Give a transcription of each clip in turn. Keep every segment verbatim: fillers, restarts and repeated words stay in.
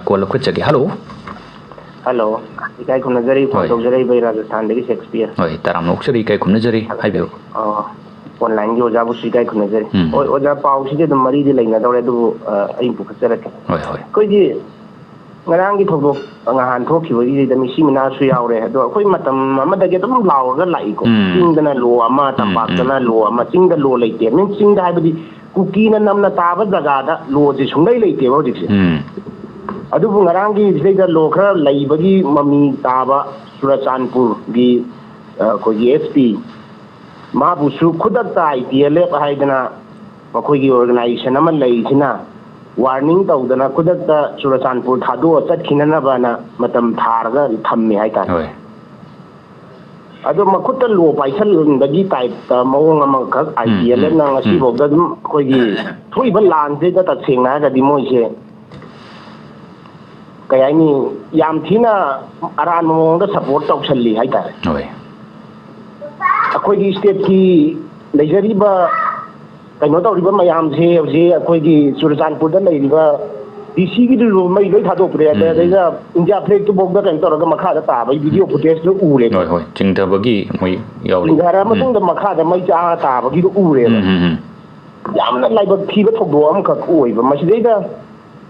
Call ꯂꯧꯈꯠꯆꯒꯦ꯫ Hello. Hello. ꯏꯀꯥꯏ ꯈꯨꯝꯅꯖꯔꯤ꯫ Phone ꯍꯣꯏ꯫ ꯇꯧꯖꯔꯛꯏꯕ ꯑꯩ ꯔꯥꯖꯁꯊꯥꯟꯗꯒꯤ ꯁꯦꯛꯁꯄꯤꯌꯔ꯫ ꯍꯣꯏ, ꯇꯔꯥꯝꯅ ꯑꯣꯛꯆꯔꯤ, ꯏꯀꯥꯏ ꯈꯨꯝꯅꯖꯔꯤ꯫ ꯍꯥꯏꯕꯤꯌꯨ꯫ ꯑꯣ, ꯑꯣꯟꯂꯥꯏꯟꯒꯤ ꯑꯣꯖꯥꯕꯨꯁꯨ ꯏꯀꯥꯏ ꯈꯨꯝꯅꯖꯔꯤ꯫ ꯎꯝ꯫ ꯍꯣꯏ, ꯑꯣꯖꯥ, ꯄꯥꯎꯁꯤꯗꯤ ꯑꯗꯨꯝ ꯃꯔꯤꯗꯤ ꯂꯩꯅꯗꯧꯔꯦ, ꯑꯗꯨꯕꯨ, ꯑ, ꯑꯩ ꯄꯨꯈꯠꯆꯔꯛꯀꯦ꯫ ꯍꯣꯏ, ꯍꯣꯏ꯫ ꯑꯩꯈꯣꯏꯒꯤ ꯉꯔꯥꯡꯒꯤ ꯊꯧꯗꯣꯛ, ꯉꯍꯥꯟ ꯊꯣꯛꯈꯤꯕꯒꯤꯗ ꯃꯤꯁꯤ ꯃꯤꯅꯥꯁꯨ ꯌꯥꯎꯔꯦ, ꯑꯗꯣ ꯑꯩꯈꯣꯏ ꯃꯇꯝ ꯑꯃꯗꯒꯤ ꯑꯗꯨꯝ ꯂꯥꯎꯔꯒ ꯂꯥꯛꯏꯀꯣ꯫ ꯎꯝ꯫ ꯆꯤꯡꯗꯅ ꯂꯣ ꯑꯃ, ꯎꯝ, ꯇꯝꯄꯥꯛꯇꯅ ꯎꯝ꯫ ꯂꯣ ꯑꯃ, ꯆꯤꯡꯗ ꯂꯣ ꯂꯩꯇꯦ꯫ ꯃꯤꯟꯁ, ꯆꯤꯡꯗ ꯍꯥꯏꯕꯗꯤ ꯀꯨꯀꯤꯅ ꯅꯝꯅ ꯇꯥꯕ ꯖꯒꯥꯗ ꯂꯣꯁꯦ ꯁꯨꯡꯂꯩ ꯂꯩꯇꯦꯕ ꯍꯧꯖꯤꯛꯁꯦ꯫ ꯎꯝ꯫ ꯑꯗꯨꯕꯨ ꯉꯔꯥꯡꯒꯤ ꯁꯤꯗꯩꯗ ꯂꯣ ꯈꯔ ꯂꯩꯕꯒꯤ ꯃꯃꯤ ꯇꯥꯕ ꯆꯨꯔꯆꯥꯟꯄꯨꯔꯒꯤ, ꯑ, ꯑꯩꯈꯣꯏꯒꯤ ꯑꯦꯁ ꯄꯤ, ꯃꯥꯕꯨꯁꯨ ꯈꯨꯗꯛꯇ ꯑꯥꯏ ꯇꯤ ꯑꯦꯜ ꯑꯦꯐ ꯍꯥꯏꯗꯅ ꯃꯈꯣꯏꯒꯤ ꯑꯣꯔꯒꯅꯥꯏꯖꯦꯁꯟ ꯑꯃ ꯂꯩꯔꯤꯁꯤꯅ ꯋꯥꯔꯅꯤꯡ ꯇꯧꯗꯅ ꯈꯨꯗꯛꯇ ꯆꯨꯔꯆꯥꯟꯄꯨꯔ ꯊꯥꯗꯣꯛꯑ ꯆꯠꯈꯤꯅꯅꯕꯅ ꯃꯇꯝ ꯊꯥꯔꯒ ꯊꯝꯃꯦ ꯍꯥꯏꯇꯥꯔꯦ꯫ ꯍꯣꯏ꯫ ꯑꯗꯣ ꯃꯈꯨꯠꯇ ꯂꯣ ꯄꯥꯏꯁꯟꯕꯒꯤ ꯇꯥꯏꯞꯇ ꯃꯑꯣꯡ ꯑꯃꯈꯛ ꯑꯥꯏ ꯇꯤ ꯑꯦꯜ ꯑꯦꯐꯅ ꯎꯝ, ꯎꯝ, ꯉꯁꯤꯐꯥꯎꯗ ꯑꯗꯨꯝ ꯑꯩꯈꯣꯏꯒꯤ ꯊꯣꯛꯏꯕ ꯂꯥꯟꯁꯤꯗ ꯇꯁꯦꯡꯅ ꯍꯥꯏꯔꯒꯗꯤ ꯃꯣꯏꯁꯦ ꯀꯩ ꯍꯥꯏꯅꯤ, ꯌꯥꯝ ꯊꯤꯅ ꯑꯔꯥꯟꯕ ꯃꯑꯣꯡꯗ ꯁꯄꯣꯔꯠ ꯇꯧꯁꯜꯂꯤ ꯍꯥꯏꯇꯥꯔꯦ꯫ ꯍꯣꯏ꯫ ꯑꯩꯈꯣꯏꯒꯤ ꯁ꯭ꯇꯦꯠꯀꯤ ꯂꯩꯖꯔꯤꯕ ꯀꯩꯅꯣ ꯇꯧꯔꯤꯕ ꯃꯌꯥꯝꯁꯦ ꯍꯧꯖꯤꯛ ꯑꯩꯈꯣꯏꯒꯤ ꯆꯨꯔꯆꯥꯟꯄꯨꯔꯗ ꯂꯩꯔꯤꯕ ꯗꯤ ꯁꯤꯒꯤꯗꯨꯁꯨ ꯃꯩ ꯂꯣꯏ ꯊꯥꯗꯣꯛꯈ꯭ꯔꯦ꯫ ꯑꯗ-, ꯎꯝ, ꯎꯝ꯫ ꯑꯗꯩꯗ ꯏꯟꯗꯤꯌꯥ ꯐ꯭ꯂꯦꯒꯇꯨꯐꯥꯎꯗ ꯀꯩꯅꯣ ꯇꯧꯔꯒ ꯃꯈꯥꯗ ꯇꯥꯕꯒꯤ ꯚꯤꯗꯤꯑꯣ ꯐꯨꯇꯦꯖꯇꯨ ꯎꯔꯦꯕ꯫ ꯍꯣꯏ, ꯍꯣꯏ꯫ ꯆꯤꯡꯊꯕꯒꯤ ꯃꯣꯏ ꯌꯥꯎꯔꯤ꯫ ꯆꯤꯡꯊꯔ ꯎꯝ꯫ ꯃꯇꯨꯡꯗ ꯃꯈꯥꯗ ꯃꯩ ꯆꯥ ꯇꯥꯕꯒꯤꯗꯣ ꯎꯔꯦꯕ꯫ ꯎꯝ, ꯎꯝ, ꯎꯝ꯫ ꯌꯥꯝꯅ ꯂꯥꯏꯕꯛ ꯊꯤꯕ ꯊꯧꯗꯣꯛ ꯑꯃꯈꯛ ꯑꯣꯏꯕ꯫ ꯃꯁꯤꯗꯩꯗ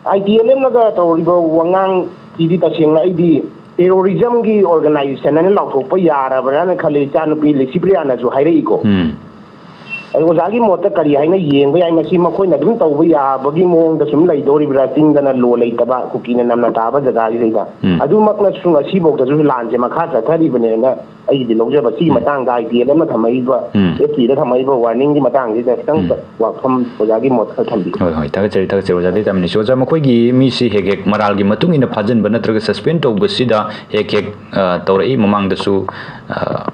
ꯑꯥꯏ ꯇꯤ ꯑꯦꯜ ꯑꯦꯝꯅꯒ ꯇꯧꯔꯤꯕ ꯋꯥꯉꯥꯡꯁꯤꯗꯤ ꯇꯁꯦꯡꯅ ꯑꯩꯗꯤ ꯇꯦꯔꯣꯔꯤꯖꯝꯒꯤ ꯑꯣꯔꯒꯅꯥꯏꯖꯦꯁꯟ ꯍꯥꯏꯅ ꯂꯥꯎꯊꯣꯛꯄ ꯌꯥꯔꯕ꯭ꯔꯥꯅ ꯈꯜꯂꯤ꯫ ꯏꯆꯥꯅꯨꯄꯤ ꯂꯤꯁꯤꯄ꯭ꯔꯤꯌꯥꯅꯁꯨ ꯍꯥꯏꯔꯛꯏꯀꯣ꯫ ꯎꯝ꯫ ꯑꯗꯣ ꯑꯣꯖꯥꯒꯤ ꯃꯣꯠꯇ ꯀꯔꯤ ꯍꯥꯏꯅ ꯌꯦꯡꯕ ꯌꯥꯏ? ꯃꯁꯤ ꯃꯈꯣꯏꯅ ꯑꯗꯨꯝ ꯇꯧꯕ ꯌꯥꯕꯒꯤ ꯃꯑꯣꯡꯗ ꯁꯨꯝ ꯂꯩꯗꯣꯔꯤꯕ꯭ꯔꯥ? ꯆꯤꯡꯗꯅ ꯂꯣ ꯂꯩꯇꯕ, ꯀꯨꯀꯤꯅ ꯅꯝꯅ ꯇꯥꯕ ꯖꯒꯥꯁꯤꯗꯩꯗ꯫ ꯎꯝ꯫ ꯑꯗꯨꯃꯛꯅꯁꯨ ꯉꯁꯤꯐꯥꯎꯗꯁꯨ ꯂꯥꯟꯁꯦ ꯃꯈꯥ ꯆꯠꯊꯔꯤꯕꯅꯦꯅ ꯑꯩꯒꯤꯗꯤ ꯂꯧꯖꯕ꯫ ꯁꯤꯒꯤ ꯎꯝ꯫ ꯃꯇꯥꯡꯗ ꯑꯥꯏ ꯇꯤ ꯑꯦꯜ ꯑꯦꯝꯅ ꯊꯝꯃꯛꯏꯕ, ꯎꯝ꯫ ꯑꯦꯁ ꯄꯤꯗ ꯊꯝꯃꯛꯏꯕ ꯋꯥꯔꯅꯤꯡꯒꯤ ꯃꯇꯥꯡꯁꯤꯗ ꯈꯤꯇꯪ ꯎꯝ꯫ ꯋꯥꯐꯝ ꯑꯣꯖꯥꯒꯤ ꯃꯣꯠ ꯈꯔ ꯊꯝꯕꯤꯌꯨ꯫ ꯍꯣꯏ, ꯍꯣꯏ, ꯊꯥꯒꯠꯆꯔꯤ, ꯊꯥꯒꯠꯆꯔꯤ ꯑꯣꯖꯥꯗꯒꯤ ꯇꯥꯃꯤꯟꯅꯁꯤ꯫ ꯑꯣꯖꯥ, ꯃꯈꯣꯏꯒꯤ ꯃꯤꯁꯤ ꯍꯦꯛ ꯍꯦꯛ ꯃꯔꯥꯜꯒꯤ ꯃꯇꯨꯡ ꯏꯟꯅ ꯐꯥꯖꯤꯟꯕ ꯅꯠꯇ꯭ꯔꯒ ꯁꯁꯄꯦꯟ ꯇꯧꯕꯁꯤꯗ ꯍꯦꯛ ꯍꯦꯛ, ꯑ, ꯇꯧꯔꯛꯏ꯫ ꯃꯃꯥꯡꯗꯁꯨ, ꯑ,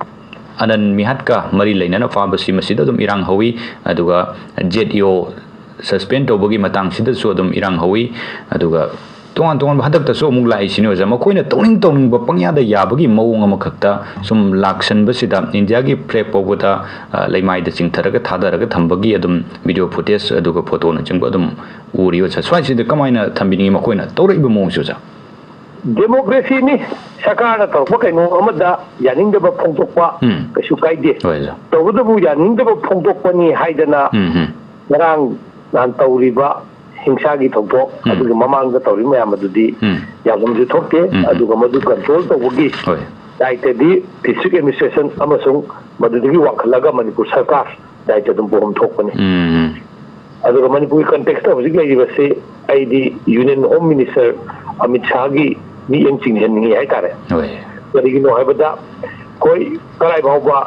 ꯑꯅꯟ ꯃꯤꯍꯥꯠꯀ ꯃꯔꯤ ꯂꯩꯅꯅ ꯐꯥꯕꯁꯤ, ꯃꯁꯤꯗ ꯑꯗꯨꯝ ꯏꯔꯥꯡ ꯍꯧꯏ꯫ ꯑꯗꯨꯒ ꯖꯦꯠ ꯏ ꯑꯣ ꯁꯁꯄꯦꯟ ꯇꯧꯕꯒꯤ ꯃꯇꯥꯡꯁꯤꯗꯁꯨ ꯑꯗꯨꯝ ꯏꯔꯥꯡ ꯍꯧꯏ꯫ ꯑꯗꯨꯒ ꯇꯣꯉꯥꯟ ꯇꯣꯉꯥꯟꯕ ꯍꯟꯗꯛꯇꯁꯨ ꯑꯃꯨꯛ ꯂꯥꯛꯏꯁꯤꯅꯤ ꯑꯣꯖꯥ, ꯃꯈꯣꯏꯅ ꯇꯧꯅꯤꯡ ꯇꯧꯅꯤꯡꯕ ꯄꯪꯌꯥꯗ ꯌꯥꯕꯒꯤ ꯃꯑꯣꯡ ꯑꯃꯈꯛꯇ ꯁꯨꯝ ꯂꯥꯛꯁꯟꯕꯁꯤꯗ ꯏꯟꯗꯤꯌꯥꯒꯤ ꯐ꯭ꯂꯦꯒ ꯐꯥꯎꯕꯗ, ꯑ, ꯂꯩꯃꯥꯏꯗ ꯆꯤꯡꯊꯔꯒ ꯊꯥꯗꯔꯒ ꯊꯝꯕꯒꯤ ꯑꯗꯨꯝ ꯚꯤꯗꯤꯑꯣ ꯐꯨꯇꯦꯖ ꯑꯗꯨꯒ ꯐꯣꯇꯣꯅꯆꯤꯡꯕ ꯑꯗꯨꯝ ꯎꯔꯤ ꯑꯣꯖꯥ꯫ ꯁ꯭ꯋꯥꯏꯁꯤꯗ ꯀꯃꯥꯏꯅ ꯊꯝꯕꯤꯅꯤꯡꯉꯤ ꯃꯈꯣꯏꯅ ꯇꯧꯔꯛꯏꯕ ꯃꯑꯣꯡꯁꯤ ꯑꯣꯖꯥ? ꯗꯦꯃꯣꯀ꯭ꯔꯦꯁꯤꯅꯤ꯫ ꯁꯔꯀꯥꯔꯅ ꯇꯧꯔꯛꯄ ꯀꯩꯅꯣ ꯑꯃꯗ ꯌꯥꯅꯤꯡꯗꯕ ꯐꯣꯡꯗꯣꯛꯄ ꯎꯝ꯫ ꯀꯩꯁꯨ ꯀꯥꯏꯗꯦ꯫ ꯍꯣꯏ ꯑꯣꯖꯥ꯫ ꯇꯧꯕꯇꯕꯨ ꯌꯥꯅꯤꯡꯗꯕ ꯐꯣꯡꯗꯣꯛꯄꯅꯤ ꯍꯥꯏꯗꯅ ꯎꯝ, ꯎꯝ꯫ ꯉꯔꯥꯡ ꯅꯍꯥꯟ ꯇꯧꯔꯤꯕ ꯍꯤꯡꯁꯥꯒꯤ ꯊꯧꯗꯣꯛ, ꯎꯝ꯫ ꯑꯗꯨꯒꯤ ꯃꯃꯥꯡꯗ ꯇꯧꯔꯤꯕ ꯃꯌꯥꯝ ꯑꯗꯨꯗꯤ ꯎꯝ꯫ ꯌꯥꯐꯝꯁꯨ ꯊꯣꯛꯇꯦ꯫ ꯎꯝ, ꯎꯝ꯫ ꯑꯗꯨꯒ ꯃꯗꯨ ꯀꯟꯇ꯭ꯔꯣꯜ ꯇꯧꯕꯒꯤ ꯍꯣꯏ꯫ ꯗꯥꯏꯇꯗꯤ ꯗꯤꯁꯇ꯭ꯔꯤꯛ ꯑꯦꯗꯃꯤꯅꯤꯁꯇ꯭ꯔꯦꯁꯟ ꯑꯃꯁꯨꯡ ꯃꯗꯨꯗꯒꯤ ꯋꯥꯡꯈꯠꯂꯒ ꯃꯅꯤꯄꯨꯔ ꯁꯔꯀꯥꯔ ꯗꯥꯏꯇ ꯑꯗꯨꯝ ꯄꯨꯐꯝ ꯊꯣꯛꯄꯅꯤ꯫ ꯎꯝ, ꯎꯝ꯫ ꯑꯗꯨꯒ ꯃꯅꯤꯄꯨꯔꯒꯤ ꯀꯟꯇꯦꯛꯁꯇ ꯍꯧꯖꯤꯛ ꯂꯩꯔꯤꯕꯁꯤ ꯑꯩꯗꯤ ꯌꯨꯅꯤꯌꯟ ꯍꯣꯝ ꯃꯤꯅꯤꯁꯇꯔ ꯑꯃꯤꯠ ꯁꯥꯍꯒꯤ ꯃꯤꯠꯌꯦꯡ ꯆꯤꯡꯁꯤꯟꯅꯤꯡꯉꯤ ꯍꯥꯏꯇꯥꯔꯦ꯫ ꯍꯣꯏ꯫ ꯀꯔꯤꯒꯤꯅꯣ ꯍꯥꯏꯕꯗ ꯑꯩꯈꯣꯏ ꯀꯔꯥꯏ ꯐꯥꯎꯕ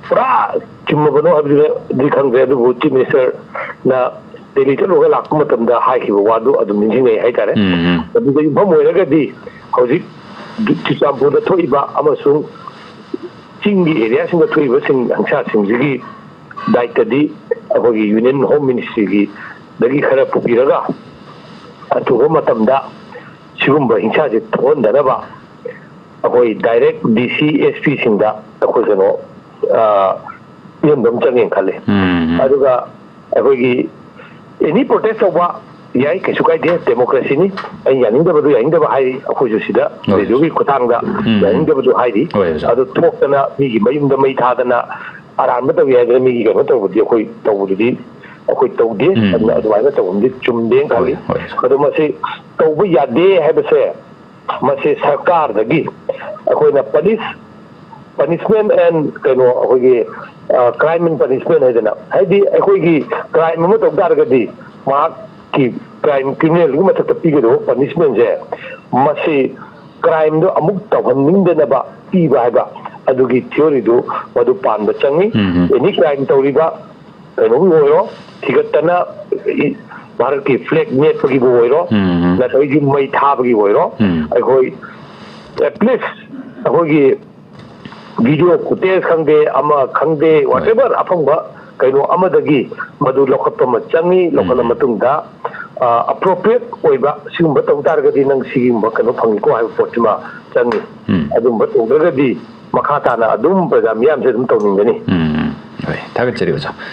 ꯄꯨꯔꯥ ꯆꯨꯝꯃꯕꯅꯣ ꯍꯥꯏꯕꯗꯨꯗꯤ ꯈꯪꯗ꯭ꯔꯦ, ꯑꯗꯨꯕꯨ ꯆꯤꯐ ꯃꯤꯅꯤꯁꯇꯔꯅ ꯗꯦꯜꯂꯤ ꯆꯠꯂꯨꯔꯒ ꯂꯥꯛꯄ ꯃꯇꯝꯗ ꯍꯥꯏꯈꯤꯕ ꯋꯥꯗꯨ ꯑꯗꯨꯝ ꯅꯤꯡꯁꯤꯡꯅꯩ ꯍꯥꯏꯇꯥꯔꯦ꯫ ꯎꯝ, ꯎꯝ꯫ ꯃꯗꯨꯗ ꯌꯨꯝꯐꯝ ꯑꯣꯏꯔꯒꯗꯤ ꯍꯧꯖꯤꯛ ꯆꯨꯔꯆꯥꯟꯄꯨꯔꯗ ꯊꯣꯛꯏꯕ ꯑꯃꯁꯨꯡ ꯆꯤꯡꯒꯤ ꯑꯦꯔꯤꯌꯥꯁꯤꯡꯗ ꯊꯣꯛꯏꯕꯁꯤꯡ ꯍꯤꯡꯁꯥꯁꯤꯡꯁꯤꯒꯤ ꯗꯥꯏꯇꯗꯤ ꯑꯩꯈꯣꯏꯒꯤ ꯌꯨꯅꯤꯌꯟ ꯍꯣꯝ ꯃꯤꯅꯤꯁꯇ꯭ꯔꯤꯒꯤꯗꯒꯤ ꯈꯔ ꯄꯨꯕꯤꯔꯒ ꯑꯊꯨꯕ ꯃꯇꯝꯗ ꯁꯤꯒꯨꯝꯕ ꯍꯤꯡꯁꯥꯁꯦ ꯊꯣꯛꯍꯟꯗꯅꯕ ꯑꯩꯈꯣꯏ ꯗꯥꯏꯔꯦꯛ ꯗꯤ ꯁꯤ ꯑꯦꯁ ꯄꯤꯁꯤꯡꯗ ꯑꯩꯈꯣꯏ ꯀꯩꯅꯣ, ꯑ, ꯄꯤꯍꯟꯕ ꯑꯃ ꯆꯪꯉꯦꯅ ꯈꯜꯂꯤ꯫ ꯎꯝ꯫ ꯑꯗꯨꯒ ꯑꯩꯈꯣꯏꯒꯤ ꯑꯦꯅꯤ ꯄ꯭ꯔꯣꯇꯦꯁ ꯇꯧꯕ ꯌꯥꯏ, ꯀꯩꯁꯨ ꯀꯥꯏꯗꯦ, ꯗꯦꯃꯣꯀ꯭ꯔꯦꯁꯤꯅꯤ꯫ ꯑꯩ ꯌꯥꯅꯤꯡꯗꯕꯗꯨ ꯌꯥꯅꯤꯡꯗꯕ ꯍꯥꯏꯔꯤ, ꯑꯩꯈꯣꯏꯁꯨ ꯁꯤꯗ ꯍꯣꯏ꯫ ꯔꯦꯗꯤꯑꯣꯒꯤ ꯈꯨꯠꯊꯥꯡꯗ ꯎꯝ꯫ ꯌꯥꯅꯤꯡꯗꯕꯗꯨ ꯍꯥꯏꯔꯤ꯫ ꯍꯣꯏ, ꯑꯣꯖꯥ꯫ ꯑꯗꯨ ꯊꯣꯛꯇꯅ ꯃꯤꯒꯤ ꯃꯌꯨꯝꯗ ꯃꯩ ꯊꯥꯗꯅ ꯑꯔꯥꯟꯕ ꯇꯧꯏ ꯍꯥꯏꯗꯅ ꯃꯤꯒꯤ ꯀꯩꯅꯣ ꯇꯧꯕꯗꯤ ꯑꯩꯈꯣꯏ ꯇꯧꯕꯗꯨꯗꯤ ꯑꯩꯈꯣꯏ ꯇꯧꯗꯦ꯫ ꯎꯝ꯫ ꯑꯗꯨꯅ ꯑꯗꯨꯃꯥꯏꯅ ꯇꯧꯕꯗꯤ ꯆꯨꯝꯗꯦꯅ ꯈꯜꯂꯤ꯫ ꯍꯣꯏ, ꯍꯣꯏ꯫ ꯑꯗꯣ ꯃꯁꯤ ꯇꯧꯕ ꯌꯥꯗꯦ ꯍꯥꯏꯕꯁꯦ ꯃꯁꯤ ꯁꯔꯀꯥꯔꯗꯒꯤ ꯑꯩꯈꯣꯏꯅ ꯄꯅꯤꯁ, ꯄꯅꯤꯁꯃꯦꯟ ꯑꯦꯟ ꯀꯩꯅꯣ ꯑꯩꯈꯣꯏꯒꯤ, ꯑ, ꯀ꯭ꯔꯥꯏꯝ ꯑꯦꯟ ꯄꯅꯤꯁꯃꯦꯟ ꯍꯥꯏꯗꯅ, ꯍꯥꯏꯗꯤ ꯑꯩꯈꯣꯏꯒꯤ ꯀ꯭ꯔꯥꯏꯝ ꯑꯃ ꯇꯧ ꯇꯥꯔꯒꯗꯤ ꯃꯍꯥꯛꯀꯤ ꯀ꯭ꯔꯥꯏꯝ ꯀ꯭ꯔꯤꯃꯤꯅꯦꯜꯒꯤ ꯃꯊꯛꯇ ꯄꯤꯒꯗꯧꯕ ꯄꯅꯤꯁꯃꯦꯟꯁꯦ ꯃꯁꯤ ꯀ꯭ꯔꯥꯏꯝꯗꯣ ꯑꯃꯨꯛ ꯇꯧꯍꯟꯅꯤꯡꯗꯅꯕ ꯄꯤꯕ ꯍꯥꯏꯕ ꯑꯗꯨꯒꯤ ꯊꯤꯑꯣꯔꯤꯗꯨ ꯃꯗꯨ ꯄꯥꯟꯕ ꯆꯪꯉꯤ꯫ ꯎꯝ, ꯎꯝ꯫ ꯑꯦꯅꯤ ꯀ꯭ꯔꯥꯏꯝ ꯇꯧꯔꯤꯕ ꯀꯩꯅꯣꯒꯤ ꯑꯣꯏꯔꯣ, ꯊꯤꯒꯠꯇꯅ ꯏ-, ꯚꯥꯔꯠꯀꯤ ꯐ꯭ꯂꯦꯒ ꯅꯦꯠꯄꯒꯤꯕꯨ ꯑꯣꯏꯔꯣ, ꯎꯝ, ꯎꯝ꯫ ꯅꯠꯇ꯭ꯔꯒ ꯌꯨꯝ ꯃꯩ ꯊꯥꯕꯒꯤ ꯑꯣꯏꯔꯣ, ꯎꯝ꯫ ꯑꯩꯈꯣꯏ at least ꯑꯩꯈꯣꯏꯒꯤ ꯚꯤꯗꯤꯑꯣ ꯐꯨꯇꯦꯖ ꯈꯪꯗꯦ, ꯑꯃ ꯈꯪꯗꯦ, ꯍꯣꯏ꯫ Whatever ꯑꯐꯪꯕ ꯀꯩꯅꯣ ꯑꯃꯗꯒꯤ ꯃꯗꯨ ꯂꯧꯈꯠꯄ ꯑꯃ ꯆꯪꯉꯤ꯫ ꯂꯧꯈꯠꯂ ꯎꯝ꯫ ꯃꯇꯨꯡꯗ ꯑꯦꯄ꯭ꯔꯣꯄ꯭ꯔꯤꯌꯦꯠ ꯑꯣꯏꯕ ꯁꯤꯒꯨꯝꯕ ꯇꯧ ꯇꯥꯔꯒꯗꯤ ꯅꯪ ꯁꯤꯒꯨꯝꯕ ꯀꯩꯅꯣ ꯐꯪꯉꯤꯀꯣ ꯍꯥꯏꯕ ꯄꯣꯠꯁꯤꯃ ꯆꯪꯉꯤ꯫ ꯎꯝ꯫ ꯑꯗꯨꯝꯕ ꯇꯧꯗ꯭ꯔꯒꯗꯤ ꯃꯈꯥ ꯇꯥꯅ ꯑꯗꯨꯝ ꯄ꯭ꯔꯖꯥ ꯃꯤꯌꯥꯝꯁꯦ ꯑꯗꯨꯝ ꯇꯧꯅꯤꯡꯒꯅꯤ꯫ ꯎꯝ꯫ ꯍꯣꯏ, ꯊꯥꯒꯠꯆꯔꯤ ꯑꯣꯖꯥ꯫